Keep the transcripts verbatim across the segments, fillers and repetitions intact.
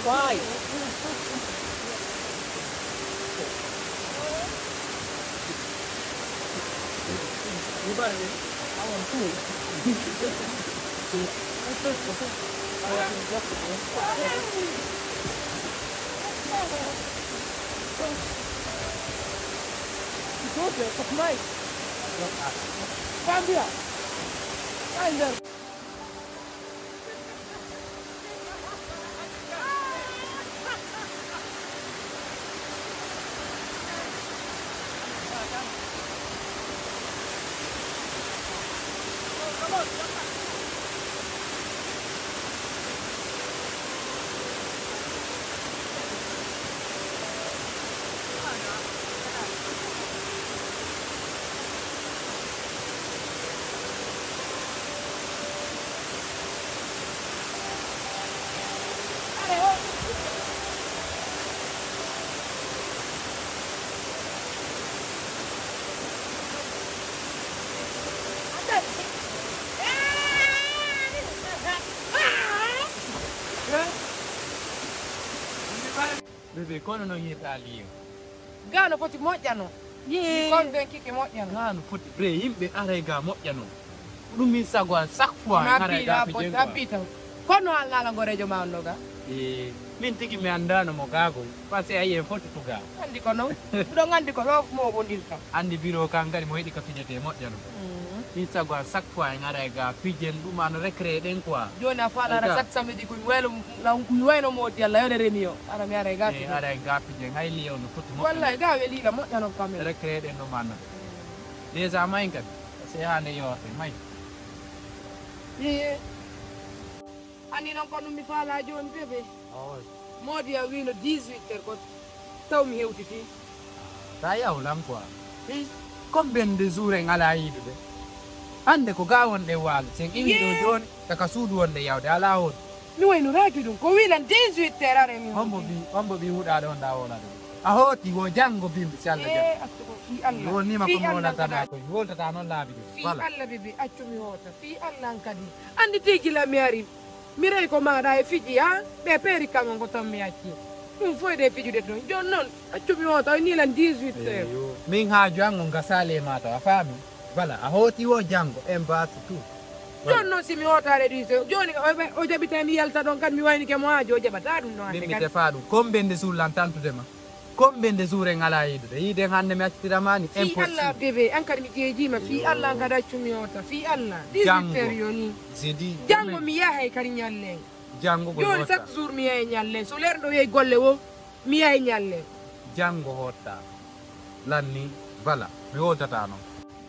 Why? Gambia. Bébé, kono noon yiyata liyo. Gaa no foti moƴƴano. Yee. Kon ɓen kike moƴƴano. Gaa no foti vrai, yimɓe aray gaa moƴƴano. Ɗum min sago an chaque fois en aray gaa fijen quoi. Abbi tan. Kono an nala ngorejo ma on no gaa. E min tigi mi anndano mo gaa gom. Parce que ayi en foti to gaa. Anndi ko noon. Ɗon anndi ko ɗo mo wondirta. Anndi biro kan kadi mo yiɗi ka fijete moƴƴano. Mm. Min sago an chaque fois en aray gaa fijen ɗum an récré ɗen quoi. Jooni a faalaara chaque samedi ko mi waylo mi wayno moodi Allah yone remi o. Ara mi aray gaa fijen. Aray gaa fijen hay liyo no foti moƴƴano. Wallahi gaa weli la moƴƴano kam. Récré ɗen ɗum an. Déjà may kadi. Parce que hande yote may. Iye. Anndi noon ko ɗum mi faalaa jooni bébé. Moodi a wiino dix-huit heures ko taw mi hewtitii. Ta yaw lan quoi. Hi. Combien de jours en alaa yiidude? Hannde ko gaa wonɗen waalo. Sen iwii ɗo jooni, kaka suudu wonɗen yawde alaa hooti. Mi waynoraaki ɗum. Ko wiilan dix-huit heures are mi. Hombo bi, hombo bi huɗaa ɗo ndaa woola ɗo. A hooti wo janngo bimbi si Allah jaɓi. Eh, accu ko fii Allah. Mi wonnii ma ko mi wonata ɗa koy. Mi woltata noon laabi ɗo. Fii Allah bébé, accu mi hoota. Fii Allah an kadi. Anndi tigi la mi ari. Mi rewi ko maaɗa e fiji, ha? Ɓe peeri kanko ko toon mi acci. Ɗum foyde e fijude toon. Jooni noon, accu mi o taw ni lan dix-huit heures. Eyo. Min haaju an on gasaali e ma taw, a faami? Voilà, a hooti o janngo, en baasi tout. Voilà. Jooni noon si mi hootaare dix heures, jooni o, o jaɓita mi yalta ɗoon kadi mi waynike mo haaju o jaɓata ɗum noon hannde kadi. Min mi tefa ɗum. Combien de jours lan tantude ma? Combien de jours en alaa yiidude? Yiiden hannde mi accitira ma ni. Fii impossible. Allah bébé, an kadi mi jeejiima. Fii Allah an kadi accu mi hoota. Fii Allah. Janngo. dix-huit heures yoni. Jeudi. Janngo mi yahay kadi ñallen. Janngo ko jooni hoota. Chaque jour mi yahay ñallen. So leer ɗo yehi golle wo, mi yahay ñallen. Janngo hotta. Lanni, bala. Mi hootata noon.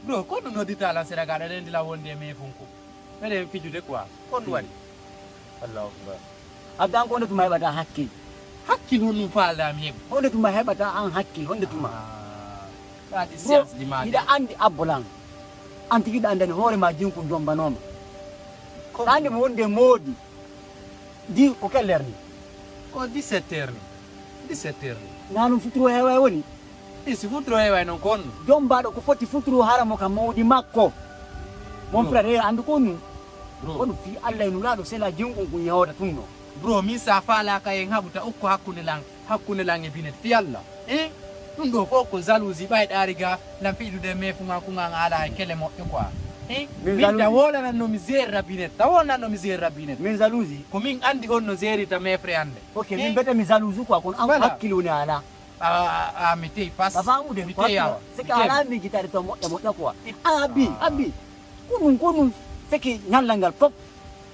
Ɗo, kono noddita lan sera gaɗa ɗen dila wonde e me funko. Meɗen fijude quoi. Ko ɗum waɗi? Allahu akbar. Abda, an ko honde tuma heɓata hakkil? Hakkil honɗum faalɗaa mi heɓa? Honde tuma heɓata an hakkil? Honde tuma? Ah, ɗa waɗi science ɗi ma ɗi. Hiɗa anndi Abbo lan. An tigi ɗa anndani hoore ma jinkun jombanooma. Ko ɗa anndi mo wonde moodi. Di ko quelle heure ni? Ko dix-sept heures ni. Dix-sept heures ni. Na ɗum futuro heewa e woni? Ɗi si futuro heewa e noon ko honno? Jombaaɗo ko foti futuro hara mo ka mawɗi makko. Mon frère, e anndu ko ɗum? Bro. Ko ɗum fii Allah e Nulaaɗo sela jinkun kun yewta tun no. Bro, min sa faalaaka en haɓuta ukko hakkunde lan, hakkunde lan e Binet. Fii Allah. Eh? Ɗum ɗo fof ko jalousie ɓay ɗaari ga lan fiɗude me fu ma kunga nga ala e kele moƴƴo quoi. Eh? Min min jalousie. Ta wolanan no mi zerra Binet. Ta wolanan no mi zerra Binet. Min jalousie. Ko min anndi on no zerita me frère ande. Ok, min bete mi jalousie quoi, kono an hakkil woni ala. A, a, a, mi teyi pas. Papa Amadou, mi teyi awa. C'est que ala mi gitare to moƴƴa moƴƴa quoi. An abi, abi. Ko ɗum, ko ɗum. C'est que ñallal ngal fof.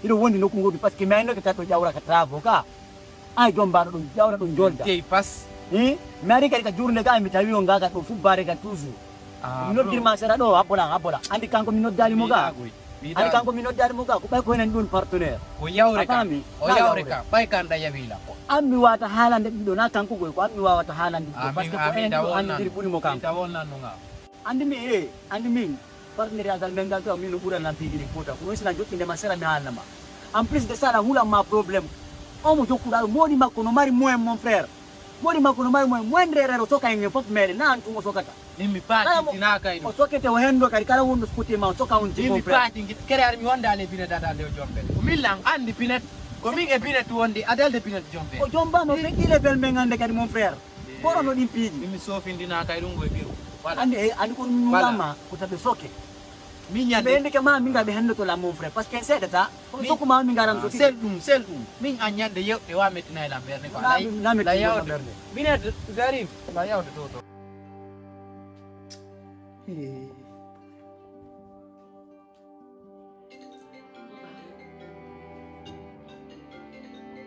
Hiɗo wondi nokku ngoɗu parce que mi aynoke tato ƴawra ka travaux ka. Ay jombaaɗo ɗum ƴawra ɗum jolda. Mi teyi pas. Hi? Mi ari kadi ka journée ka mi tawi on ga ka ɗo fubbare ka toujours. Ah, mi noddirma sera ɗo habbola habbola. Andi kanko mi noddaali mo ga. Andi kanko mi noddaali mo ga ko ɓay ko henen ɗum partenaire. Ko yawre ka. O yawre ka. Ɓay kan da yawila ko. An mi wata haalande ɗum ɗo na kanko goy ko an mi wawata haalande ɗum ɗo parce que ko enen ɗo anndiri ɓuri mo kanko. Andi mi e andi min partenariat ngal men ngal taw min no ɓuran lan piiji ɗi fota ko ɗum sina jokkinde ma sera mi haalnama. En plus de ça la hulan ma problème. On mo jokkuɗa ɗo moɗi makko no mari moyen mon frère. Moni makko no mari moyen moindre erreur o soka en fof meɗen na an tun o sokata. Min mi paati tina kay ɗum. O sokete o hendo kadi kala wonɗo skuti ma o soka on. Min mi paati ngit kere ar mi wonda le bine dada le jombe. Ko min lan andi binet. Ko min e binet wondi adelde binet jombe. O jomba mo fekkile fel men ande kadi mon frère. Koro no ɗin piiji. Min mi sofindina kay ɗum go e biru. Voilà. Andi e andi ko ɗum nulama ko tabe soke. Min ñande ɓe hende ke ma min ga ɓe hendo to la mon frère parce que seɗata. Sokuma min garan so sel ɗum sel ɗum. Min an ñande yewɓe wa mettinay lan berne ko. La yawde berne. Binet Zarif la yawde to to.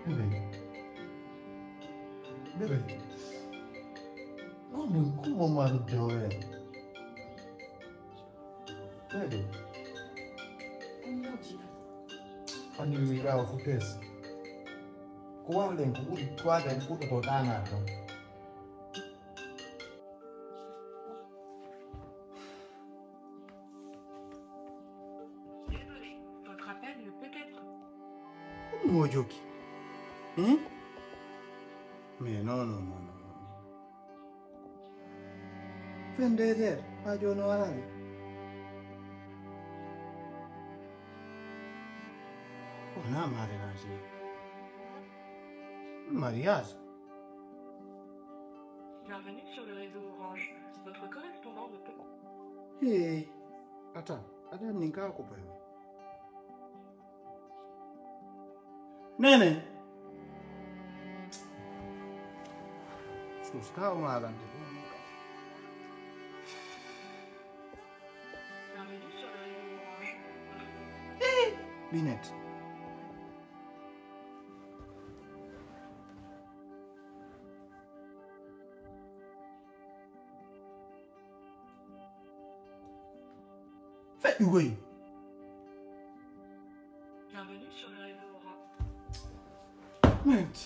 Bébé. Bébé. Comment, comment m'a le joie? Bébé. Anni mi wiɗa o futtes. Ko wawɗen ko ɓuri ko waɗen ɓurɗo to ɗana to. Désolé, votre appel ne peut être. Ko ɗum o jokki? Hmm? Mais non, non, non, non, non. Vingt-deux heures, haa jooni o araani. Wonaa mariage. Mariage. Bienvenue sur le réseau Orange. Votre correspondant ne peut. Hey, attends, attends, ninka ko bayo. Nene. Sus ka o malande. Binet. Feƴƴugoy. Bienvenue sur le réseau Orange. Merde.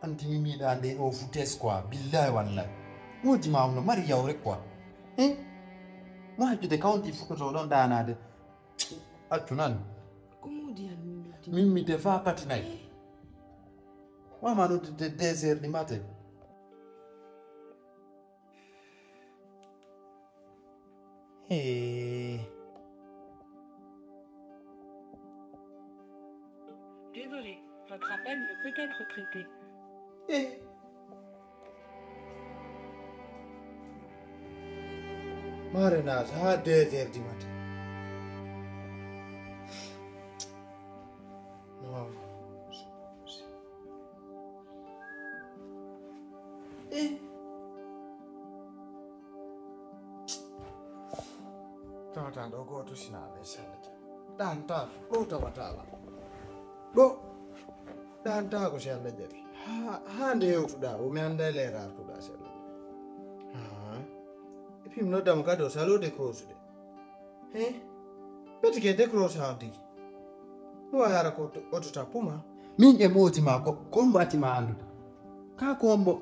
Anti mi miɗa nde o foutes quoi, billahi wallahi. Moodi ma no mari yawre quoi. Hein? Mo hajjude county fuɗɗoto ɗon ɗanade. Accu nan. Ko moodi an min noddi. Min mi defa pati nayi. Wama noddude deux heures du matin. Hey. Désolé, votre appel ne peut être traité. Eh. Marenage haa deux heures du matin. Non, c'est pas possible. Eh. Tawata ɗo gooto sina alay sella jam. Ɗanta ɗo tawata la. Ɗo. Ɗanta ko sella jaɓi. Ha ha nde yewtuɗa o mi anda e lera artuɗa sella jaɓi. Ha. E pim noddamo kadi o salode crosude. He? Ɓe tigi e décroche haa tigi. Mi waara ko oto tappu ma. Min e mooti ma ko ko mbo ati ma anndude. Ka ko mbo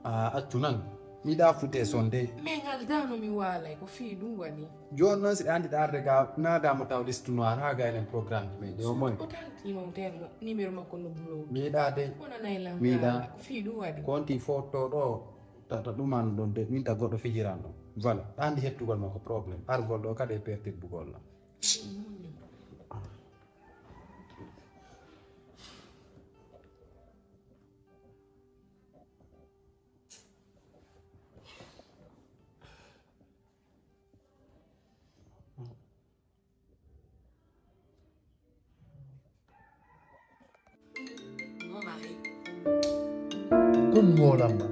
a accu nan. Mi da fute sonde. Min aldano mi waalay ko fii ɗum waɗi. Jooni noon si ɗe anndi ɗaarde ga naada mo taw liste noir haa gaynen programme ji men ɗe o moy. O tanti mo terno numéro makko no bulo. Mi da de. Wona nay lan. Mi da. Ko fii ɗum waɗi. Konti foto ɗo. Tata ɗum an ɗon de min ta goɗɗo fijiran ɗum. Voilà. Ɗa anndi hettugol ma ko problème. Argol ɗo kadi e pertirbugol la. Mon mari. Kon molamma.